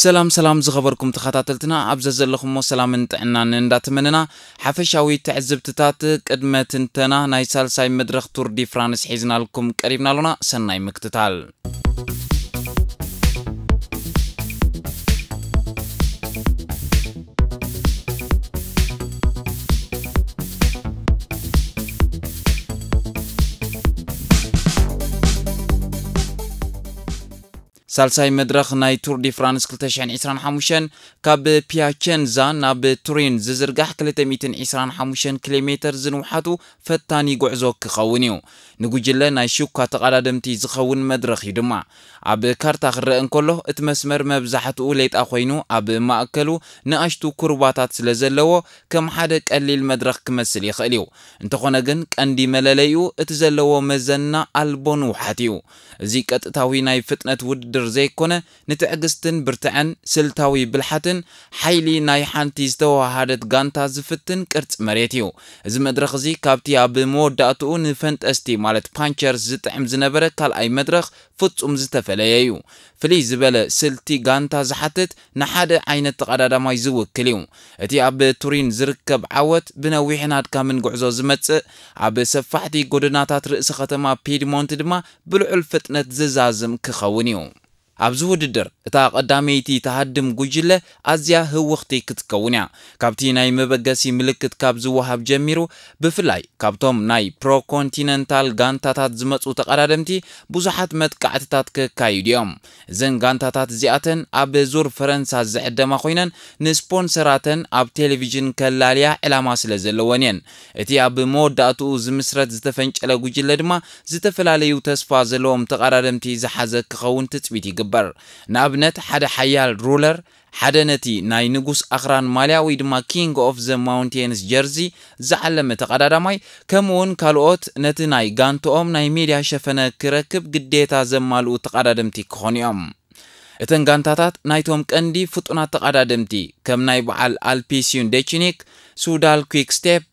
ሰላም ሰላም ዝኸበርኩም ተኸታተልትና፣ ኣብ ዘዘለኹሞ ሰላምን ጥዕናን እንዳተመነና፣ ሓፈሻዊ ትዕዝብትታት ቅድመ ትንተና ናይ ሳልሳይ መድረኽ ቱር ዲ ፍራንስ ሒዝናልኩም ቀሪብና ኣሎና። ሰናይ ምክትታል። ሳልሳይ መድረኽ ናይ ቱር ዲ ፍራንስ ክልተ ሽሕን ዕስራን ሓሙሽተን ካብ ፒያቸንዛ ናብ ቱሪን ዝዝርጋሕ ክልተ ሚእትን ዕስራን ሓሙሽተን ኪሎ ሜተር ዝንውሓቱ ፈታኒ ጉዕዞ ክኸውን እዩ። ንጉጅለ ናይ ሹካ ተቐዳደምቲ ዝኸውን መድረኽ እዩ ድማ። ኣብ ካርታ ክረአ እንከሎ፣ እቲ መስመር መብዛሕትኡ ሌጣ ኮይኑ፣ ኣብ ማእከሉ ንኣሽቱ ኩርባታት ስለ ዘለዎ፣ ከም ሓደ ቀሊል መድረኽ ክመስል ይኽእል እዩ። እንተኾነ ግን፣ ቀንዲ መለለይኡ እቲ ዘለዎ መዘና ኣልቦ ንውሓት እዩ። እዚ ቀጥታዊ ናይ ፍጥነት ውድድር ዘይኮነ፣ ንትዕግስትን ብርትዐን፣ ስልታዊ ብልሓትን ሓይሊ ናይ ሓንቲ ዝተወሃሃደት ጋንታ ዝፍትን ቅርጺ መሬት እዩ። እዚ መድረኽ እዚ ካብቲ ኣብ መወዳእትኡ ንፈንጠስቲ ማለት ፓንቸርስ ዝጥዕም ዝነበረ ካልኣይ መድረኽ ፍጹም ዝተፈለየ እዩ። ፍልይ ዝበለ ስልቲ ጋንታ ዝሓትት ንሓደ ዓይነት ተቐዳዳማይ ዝውክል እዩ። እቲ ኣብ ቱሪን ዝርከብ ዓወት ብነዊሕን ኣድካምን ጉዕዞ ዝመጽእ፣ ኣብ ሰፋሕቲ ጎደናታት ርእሲ ከተማ ፒድሞንት ድማ ብልዑል ፍጥነት ዝዛዝም ክኸውን እዩ። ኣብዚ ውድድር እታ ቀዳመይቲ ትሃድም ጉጅለ ኣዝያ ህውኽቲ ክትከውን እያ። ካብቲ ናይ መበገሲ ምልክት ካብ ዝወሃብ ጀሚሩ፣ ብፍላይ ካብቶም ናይ ፕሮኮንቲነንታል ጋንታታት ዝመጹ ተቐዳደምቲ ብዙሓት መጥቃዕትታት ከካይዱ እዮም። እዘን ጋንታታት እዚኣተን ኣብ ዙር ፈረንሳ ዝዕደማ ኮይነን፣ ንስፖንሰራተን ኣብ ቴሌቪዥን ከላልያ ዕላማ ስለ ዘለወን እየን። እቲ ኣብ መወዳእትኡ ዝምስረት ዝተፈንጨለ ጉጅለ ድማ ዝተፈላለዩ ተስፋ ዘለዎም ተቐዳደምቲ ዝሓዘ ክኸውን ትጽቢት ይግበር። ንኣብነት፣ ሓደ ሓያል ሩለር፣ ሓደ ነቲ ናይ ንጉስ ኣኽራን ማልያ ወይ ድማ ኪንግ ኦፍ ዘ ማውንቴንስ ጀርዚ ዝዓለመ ተቐዳዳማይ፣ ከምኡውን ካልኦት ነቲ ናይ ጋንትኦም ናይ ሜድያ ሸፈነ ክረክብ ግዴታ ዘማልኡ ተቐዳደምቲ ክኾኑ እዮም። እተን ጋንታታት ናይቶም ቀንዲ ፍጡናት ተቐዳደምቲ፣ ከም ናይ በዓል ኣልፒስዩን ዴችኒክ፣ ሱዳል ኲክ ስቴፕ፣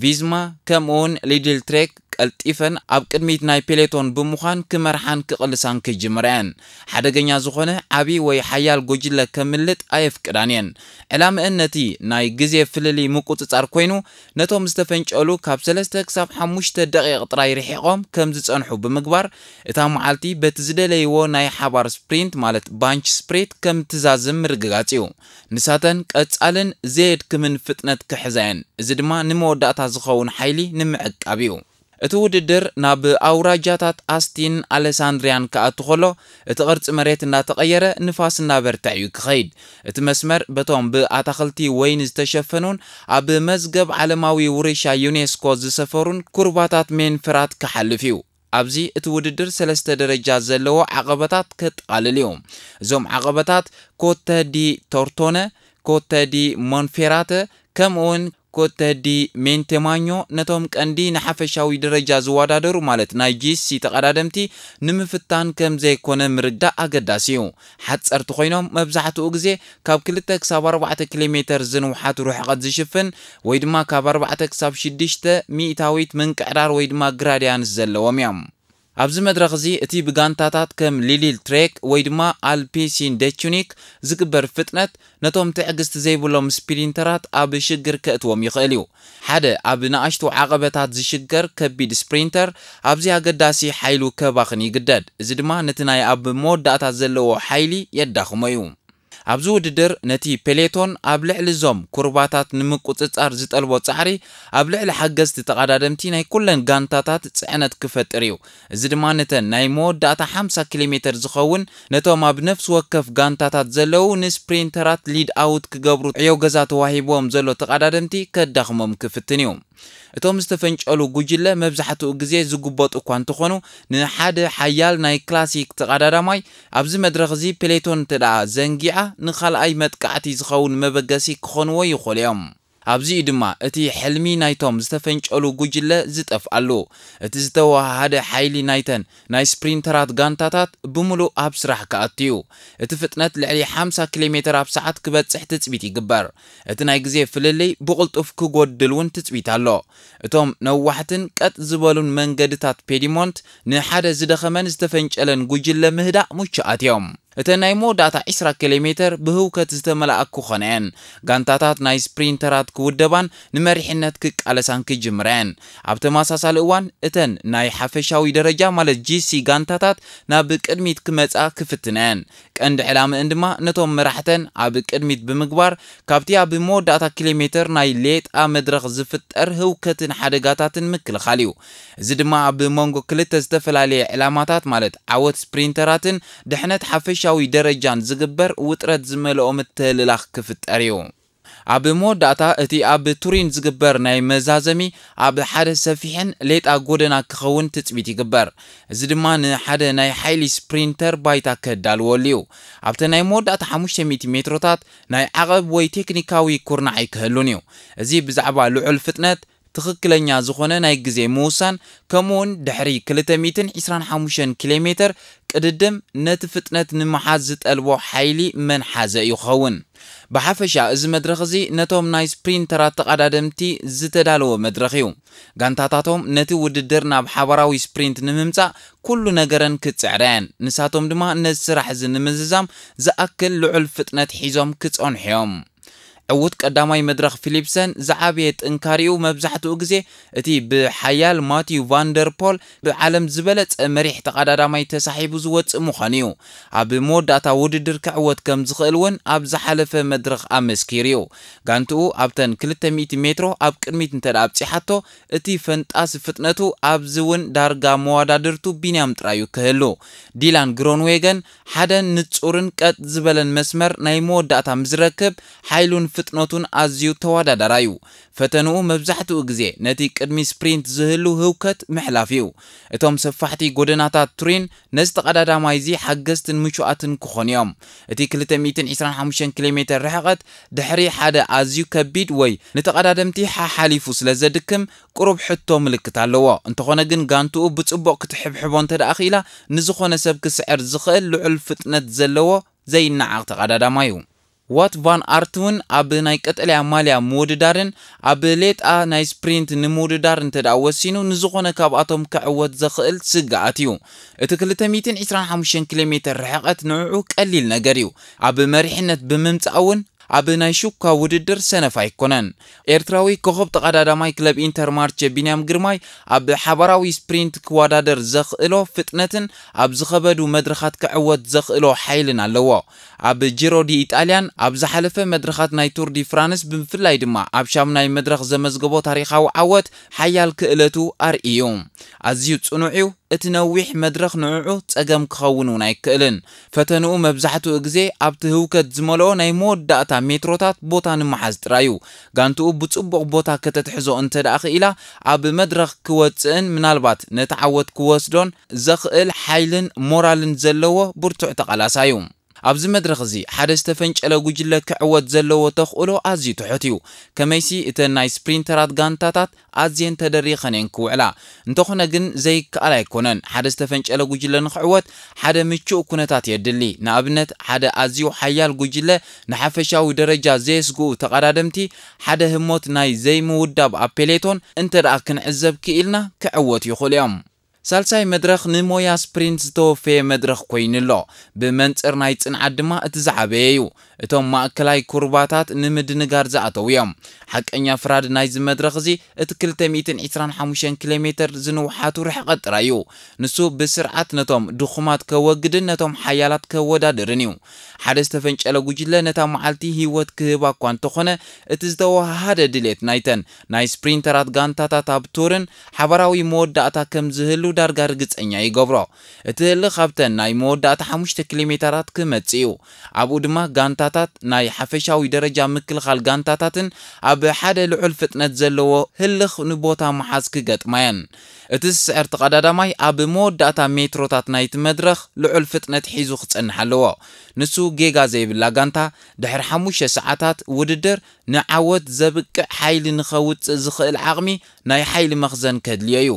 ቪዝማ፣ ከምኡውን ሊድል ትሬክ ቀልጢፈን ኣብ ቅድሚት ናይ ፔሌቶን ብምዃን ክመርሓን ክቕልሳን ክጅምራ እየን። ሓደገኛ ዝኾነ ዓቢ ወይ ሓያል ጎጅለ ከምልጥ ኣየፍቅዳን እየን። ዕላምአን ነቲ ናይ ግዜ ፍልልይ ምቁጽጻር ኮይኑ፣ ነቶም ዝተፈንጨሉ ካብ ሰለስተ ክሳብ ሓሙሽተ ደቂቕ ጥራይ ርሒቖም ከም ዝጸንሑ ብምግባር፣ እታ መዓልቲ በቲ ዝደለይዎ ናይ ሓባር ስፕሪንት ማለት ባንች ስፕሪት ከም ትዛዝም ምርግጋጽ እዩ። ንሳተን ቀጻልን ዘየድክምን ፍጥነት ክሕዛ እየን። እዚ ድማ ንመወዳእታ ዝኸውን ሓይሊ ንምዕቃብ እዩ። እቲ ውድድር ናብ ኣውራጃታት ኣስቲን ኣሌሳንድሪያን ክኣቱ ከሎ፣ እቲ ቅርጺ መሬት እናተቐየረ ንፋስ እናበርትዐ እዩ ክኸይድ። እቲ መስመር በቶም ብኣታኽልቲ ወይኒ ዝተሸፈኑን ኣብ መዝገብ ዓለማዊ ውርሻ ዩኔስኮ ዝሰፈሩን ኩርባታት ሜንፍራት ክሓልፍ እዩ። ኣብዚ እቲ ውድድር ሰለስተ ደረጃ ዘለዎ ዓቐበታት ከጠቓልል እዩ። እዞም ዓቐበታት ኮተ ዲ ቶርቶነ፣ ኮተ ዲ ሞንፌራተ፣ ከምኡውን ኮተ ዲ ሜንቴማኞ ነቶም ቀንዲ ንሓፈሻዊ ደረጃ ዝወዳደሩ ማለት ናይ ጂ ሲ ተቐዳደምቲ ንምፍታን ከም ዘይኮነ ምርዳእ ኣገዳሲ እዩ። ሓጸርቲ ኮይኖም መብዛሕትኡ ግዜ ካብ ክልተ ክሳብ ኣርባዕተ ኪሎ ሜተር ዝንውሓት ርሕቐት ዝሽፍን ወይ ድማ ካብ ኣርባዕተ ክሳብ ሽዱሽተ ሚእታዊት ምንቅዕራር ወይ ድማ ግራድያንስ ዘለዎም እዮም። ኣብዚ መድረኽ እዚ እቲ ብጋንታታት ከም ሊሊል ትሬክ ወይ ድማ ኣልፒሲን ዴቹኒክ ዝግበር ፍጥነት ነቶም ትዕግስቲ ዘይብሎም ስፕሪንተራት ኣብ ሽግር ከእትዎም ይኽእል እዩ። ሓደ ኣብ ንኣሽቱ ዓቐበታት ዝሽገር ከቢድ ስፕሪንተር ኣብዚ ኣገዳሲ ሓይሉ ከባኽን ይግደድ። እዚ ድማ ነቲ ናይ ኣብ መወዳእታ ዘለዎ ሓይሊ የዳኽሞ እዩ። ኣብዚ ውድድር ነቲ ፔሌቶን ኣብ ልዕሊ እዞም ኩርባታት ንምቁጽጻር ዝጠልቦ ጻዕሪ ኣብ ልዕሊ ሓገዝቲ ተቐዳደምቲ ናይ ኩለን ጋንታታት ጽዕነት ክፈጥር እዩ። እዚ ድማ ነተን ናይ መወዳእታ ሓምሳ ኪሎ ሜተር ዝኸውን ነቶም ኣብ ነፍሲ ወከፍ ጋንታታት ዘለዉ ንስፕሪንተራት ሊድ ኣውት ክገብሩ ዕዮ ገዛ ተዋሂብዎም ዘሎ ተቐዳደምቲ ከዳኽሞም ክፍትን እዩ። እቶም ዝተፈንጨሉ ጉጅለ መብዛሕትኡ ግዜ ዝጉበጡ እኳ እንተኾኑ፣ ንሓደ ሓያል ናይ ክላሲክ ተቐዳዳማይ ኣብዚ መድረኽ እዚ ፔሌቶን እንተ ደኣ ዘንጊዓ፣ ንኻልኣይ መጥቃዕቲ ዝኸውን መበገሲ ክኾንዎ ይኽእሉ እዮም። ኣብዚ'ዩ ድማ እቲ ሕልሚ ናይቶም ዝተፈንጨሉ ጉጅለ ዝጠፍኣሉ። እቲ ዝተወሃሃደ ሓይሊ ናይተን ናይ ስፕሪንተራት ጋንታታት ብምሉእ ኣብ ስራሕ ክኣቱ እዩ። እቲ ፍጥነት ልዕሊ ሓምሳ ኪሎ ሜተር ኣብ ሰዓት ክበጽሕ ትጽቢት ይግበር። እቲ ናይ ግዜ ፍልልይ ብቕልጡፍ ክጎድል እውን ትጽቢት ኣሎ። እቶም ነዋሕትን ቀጥ ዝበሉን መንገድታት ፔዲሞንት ንሓደ ዝደኸመን ዝተፈንጨለን ጉጅለ ምህዳእ ምቹኣት እዮም። እተን ናይ መወዳእታ ዒስራ ኪሎ ሜተር ብህውከት ዝተመልኣ ክኾና እየን። ጋንታታት ናይ ስፕሪንተራት ክውደባን ንመሪሕነት ክቃለሳን ክጅምራ እየን። ኣብ ተመሳሳሊ እዋን፣ እተን ናይ ሓፈሻዊ ደረጃ ማለት ጂ ሲ ጋንታታት ናብ ቅድሚት ክመጻ ክፍትና እየን። ቀንዲ ዕላምአን ድማ ነቶም መራሕተን ኣብ ቅድሚት ብምግባር፣ ካብቲ ኣብ መወዳእታ ኪሎ ሜተር ናይ ሌጣ መድረኽ ዝፍጠር ህውከትን ሓደጋታትን ምክልኻል እዩ። እዚ ድማ ኣብ መንጎ ክልተ ዝተፈላለየ ዕላማታት ማለት ዓወት ስፕሪንተራትን ድሕነት ሓፈሻዊ ደረጃን ዝግበር ውጥረት ዝመልኦ ምትህልላኽ ክፍጠር እዩ። ኣብ መወዳእታ እቲ ኣብ ቱሪን ዝግበር ናይ መዛዘሚ ኣብ ሓደ ሰፊሕን ሌጣ ጎደና ክኸውን ትጽቢት ይግበር። እዚ ድማ ንሓደ ናይ ሓይሊ ስፕሪንተር ባይታ ከዳልወሉ እዩ። ኣብተ ናይ መወዳእታ ሓሙሽተ ሚእቲ ሜትሮታት ናይ ዓቐብ ወይ ቴክኒካዊ ኩርናዕ ኣይክህሉን እዩ። እዚ ብዛዕባ ልዑል ፍጥነት፣ ትኽክለኛ ዝኾነ ናይ ግዜ ምውሳን፣ ከምኡውን ድሕሪ ክልተ ሚእትን ዕስራን ሓሙሽተን ኪሎ ሜተር ቅድድም ነቲ ፍጥነት ንምሓዝ ዝጠልቦ ሓይሊ መን ሓዘ እዩ ክኸውን። ብሓፈሻ እዚ መድረኽ እዚ ነቶም ናይ ስፕሪንተራት ተቐዳደምቲ ዝተዳለወ መድረኽ እዩ። ጋንታታቶም ነቲ ውድድር ናብ ሓባራዊ ስፕሪንት ንምምጻእ ኩሉ ነገረን ክጽዕራ እየን። ንሳቶም ድማ ነዚ ስራሕ እዚ ንምዝዛም ዝኣክል ልዑል ፍጥነት ሒዞም ክጸንሑ እዮም። ዕዉት ቀዳማይ መድረኽ ፊሊፕሰን ዝዓበየ ጥንካሪኡ መብዛሕትኡ ግዜ እቲ ብሓያል ማቲዩ ቫንደርፖል ብዓለም ዝበለጸ መሪሕ ተቐዳዳማይ ተሳሒቡ ዝወጽእ ምዃኑ እዩ። ኣብ መወዳእታ ውድድር ክዕወት ከም ዝኽእል እውን ኣብ ዝሓለፈ መድረኽ ኣመስኪሩ እዩ። ጋንትኡ ኣብተን ክልተ ሚእቲ ሜትሮ ኣብ ቅድሚት እንተ ደኣ ኣብጺሓቶ፣ እቲ ፈንጣሲ ፍጥነቱ ኣብዚ እውን ዳርጋ መወዳድርቱ ቢንያም ጥራዩ ክህሉ። ዲላን ግሮንዌገን ሓደን ንጹርን ቀጥ ዝበለን መስመር ናይ መወዳእታ ምስ ዝረክብ፣ ሓይሉን ፍጥነቱን ኣዝዩ ተወዳዳራይ እዩ። ፈተንኡ መብዛሕትኡ ግዜ ነቲ ቅድሚ ስፕሪንት ዝህሉ ህውከት ምሕላፍ እዩ። እቶም ሰፋሕቲ ጎደናታት ቱሪን ነዚ ተቐዳዳማይ እዚ ሓገዝትን ምቹኣትን ክኾኑ እዮም። እቲ ክልተ ሚእትን ዕስራን ሓሙሽተን ኪሎ ሜተር ርሕቐት ድሕሪ ሓደ ኣዝዩ ከቢድ ወይ ንተቐዳደምቲ ሓሓሊፉ ስለ ዘድክም፣ ቁሩብ ሕቶ ምልክት ኣለዎ። እንተኾነ ግን፣ ጋንትኡ ብጽቡቕ ክትሕብሕቦ እንተ ደኣ ኽኢላ፣ ንዝኾነ ሰብ ክስዕር ዝኽእል ልዑል ፍጥነት ዘለዎ ዘይነዓቕ ተቐዳዳማይ እዩ። ዋት ቫን ኣርት እውን ኣብ ናይ ቀጠልያ ማልያ ምውድዳርን ኣብ ሌጣ ናይ ስፕሪንት ንምውድዳር እንተ ደኣ ወሲኑ፣ ንዝኾነ ካብኣቶም ክዕወት ዘኽእል ስግኣት እዩ። እቲ ክልተ ሚእትን ዕስራን ሓሙሽተን ኪሎ ሜተር ርሕቐት ንዕኡ ቀሊል ነገር እዩ። ኣብ መሪሕነት ብምምጻእ እውን ኣብ ናይ ሹካ ውድድር ሰነፍ ኣይኮነን። ኤርትራዊ ኮኸብ ተቐዳዳማይ ክለብ ኢንተርማርቸ ቢንያም ግርማይ ኣብ ሓባራዊ ስፕሪንት ክወዳደር ዘኽእሎ ፍጥነትን ኣብ ዝኸበዱ መድረኻት ክዕወት ዘኽእሎ ሓይልን ኣለዎ። ኣብ ጂሮ ዲ ኢጣልያን፣ ኣብ ዝሓለፈ መድረኻት ናይ ቱር ዲ ፍራንስ፣ ብፍላይ ድማ ኣብ ሻምናይ መድረኽ ዘመዝገቦ ታሪኻዊ ዓወት፣ ሓያል ክእለቱ ኣርእዩ። ኣዝዩ ጽኑዕ እዩ። እቲ ነዊሕ መድረኽ ንዕዑ ጸገም ክኸውን እውን ኣይክእልን። ፈተንኡ መብዛሕትኡ ግዜ ኣብቲ ህውከት ዝመልኦ ናይ መወዳእታ ሜትሮታት ቦታ ንምሓዝ ጥራይ እዩ። ጋንትኡ ብጽቡቕ ቦታ ከተትሕዞ እንተ ደኣ ኽኢላ፣ ኣብ መድረኽ ክወጽእን ምናልባት ነቲ ዓወት ክወስዶን ዘኽእል ሓይልን ሞራልን ዘለዎ ብርቱዕ ተቓላሳይ እዩ። ኣብዚ መድረኽ እዚ ሓደ ዝተፈንጨለ ጉጅለ ክዕወት ዘለዎ ተኽእሎ ኣዝዩ ትሑት እዩ። ከመይሲ እተን ናይ ስፕሪንተራት ጋንታታት ኣዝየን ተደሪኸን እየን ክውዕላ። እንተኾነ ግን ዘይከኣል ኣይኮነን። ሓደ ዝተፈንጨለ ጉጅለ ንኽዕወት ሓደ ምቹእ ኩነታት የድሊ። ንኣብነት ሓደ ኣዝዩ ሓያል ጉጅለ ንሓፈሻዊ ደረጃ ዘየስግኡ ተቐዳደምቲ ሓደ ህሞት ናይ ዘይምውዳብ ኣብ ፔሌቶን እንተ ደኣ ክንዕዘብ ክኢልና ክዕወቱ ይኽእሉ እዮም። ሳልሳይ መድረኽ ንሞያ ስፕሪንት ዝተወፈየ መድረኽ ኮይኑ ኣሎ። ብመንጽር ናይ ጽንዓት ድማ እቲ ዝዓበየ እዩ። እቶም ማእከላይ ኩርባታት ንምድንጋር ዝኣተዉ እዮም። ሓቀኛ ፍራድ ናይዚ መድረኽ እዚ እቲ ክልተ ሚእትን ዕስራን ሓሙሽተን ኪሎ ሜተር ዝንውሓቱ ርሕቐት ጥራይ እዩ። ንሱ ብስርዓት ነቶም ድኹማት ከወግድን ነቶም ሓያላት ከወዳድርን እዩ። ሓደ ዝተፈንጨለ ጉጅለ ነታ መዓልቲ ህይወት ክህባ እኳ እንተኾነ፣ እቲ ዝተወሃሃደ ድሌት ናይተን ናይ ስፕሪንተራት ጋንታታት ኣብ ቱርን ሓባራዊ መወዳእታ ከም ዝህሉ ዳርጋ ርግጸኛ ይገብሮ። እቲ ህልኽ ኣብተን ናይ መወዳእታ ሓሙሽተ ኪሎ ሜተራት ክመጽእ እዩ። ኣብኡ ድማ ጋንታታት ናይ ሓፈሻዊ ደረጃ ምክልኻል ጋንታታትን ኣብ ሓደ ልዑል ፍጥነት ዘለዎ ህልኽ ንቦታ ምሓዝ ክገጥማ እየን። እቲ ዝስዕር ተቐዳዳማይ ኣብ መወዳእታ ሜትሮታት ናይቲ መድረኽ ልዑል ፍጥነት ሒዙ ክጸንሕ ኣለዎ። ንሱ ጌጋ ዘይብላ ጋንታ ድሕሪ ሓሙሽተ ሰዓታት ውድድር ንዓወት ዘብቅዕ ሓይሊ ንኸውጽእ ዝኽእል ዓቕሚ ናይ ሓይሊ መኽዘን ከድልዮ እዩ።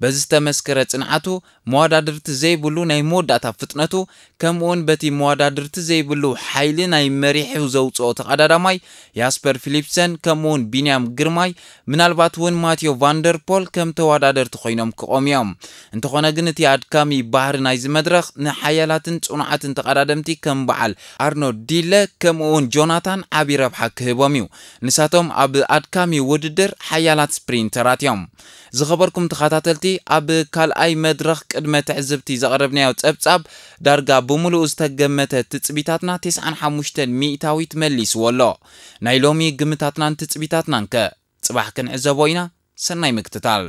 በዚ ዝተመስከረ ጽንዓቱ፣ መወዳድርቲ ዘይብሉ ናይ መወዳእታ ፍጥነቱ፣ ከምኡውን በቲ መወዳድርቲ ዘይብሉ ሓይሊ ናይ መሪሑ ዘውፅኦ ተቐዳዳማይ ያስፐር ፊሊፕሰን ከምኡውን ቢንያም ግርማይ ምናልባት እውን ማቴዮ ቫንደርፖል ከም ተወዳደርቲ ኮይኖም ክቖሙ እዮም። እንተኾነ ግን እቲ ኣድካሚ ባህሪ ናይዚ መድረኽ ንሓያላትን ጽኑዓትን ተቐዳደምቲ ከም በዓል ኣርኖልድ ዲለ ከምኡውን ጆናታን ዓቢ ረብሓ ክህቦም እዩ። ንሳቶም ኣብ ኣድካሚ ውድድር ሓያላት ስፕሪንተራት እዮም። ዝኸበርኩም ተኸታተልቲ፣ ኣብ ካልኣይ መድረኽ ቅድመ ትዕዝብቲ ዘቕረብናዮ ጸብጻብ ዳርጋ ብምሉኡ ዝተገመተ ትጽቢታትና ተስዓን ሓሙሽተን ሚእታዊት መሊስዎ ኣሎ። ናይ ሎሚ ግምታትናን ትጽቢታትናን ከ ጽባሕ ክንዕዘቦ ኢና። ሰናይ ምክትታል።